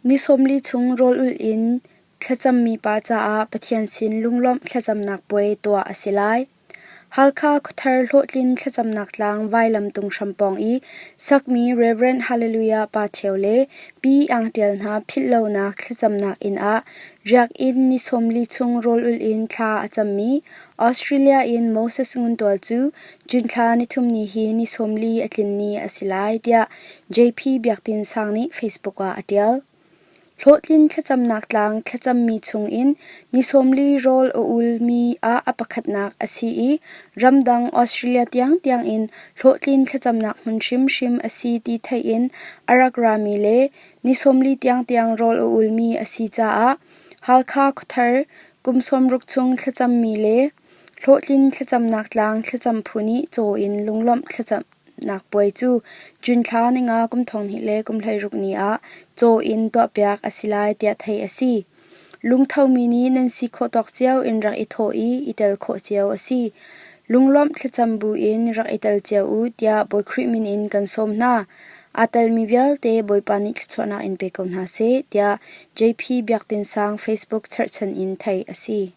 Ni 40 chung rawl ulh in thlacammi pa caah Pathian sin lunglawmh thlacamnak puai tuah a si lai. Halkha khuathar hlawhtlin thlacamnak tlang vailamtung hram pawng i sakmi Rev. Hallelujah Pa Ṭhio le Pi Iang Ṭial hna philhlonak thlacamnak inn ah riakinn ni 40 chung rawl ulh in thla a cammi Australia in Moses Ngun Tual cu June thla nithum ni hi ni 40 a tlin ni a si lai tiah JP Biak Tin Sang nih Facebook ah a ṭial. Hlawhtlin thlacamnak tlang thlacammi chungin ni 40 rawl a ulmi ah a pakhatnak a si i ramdang Australia tiangtiang in hlawhtlin thlacamnak hmun hrimhrim a si ti theih in a rak rami le ni 40 tiangtiang rawl a ulmi a si caah Halkha khuathar kum 60 chung thlacammi le hlawhtlin thlacamnak tlang thlacam phu nih caw in lunglawmh thlacam Nak puai cu June thla ninga kum 20 le kum 16 ni ah caw in tuahpiak a si lai tiah theih a si. Lungthomi nih nan si khawh tawk cio in rak i thawh i i tel khawh cio a si. Lunglawmh thlacam bu in rak i tel cio u tiah Bawi Khrih min in kan sawm hna. Aa telmi vialte Bawipa nih thluachuahnak in pe ko hna seh tiah JP Biak Tin Sang Facebook cherhchan in theih a si.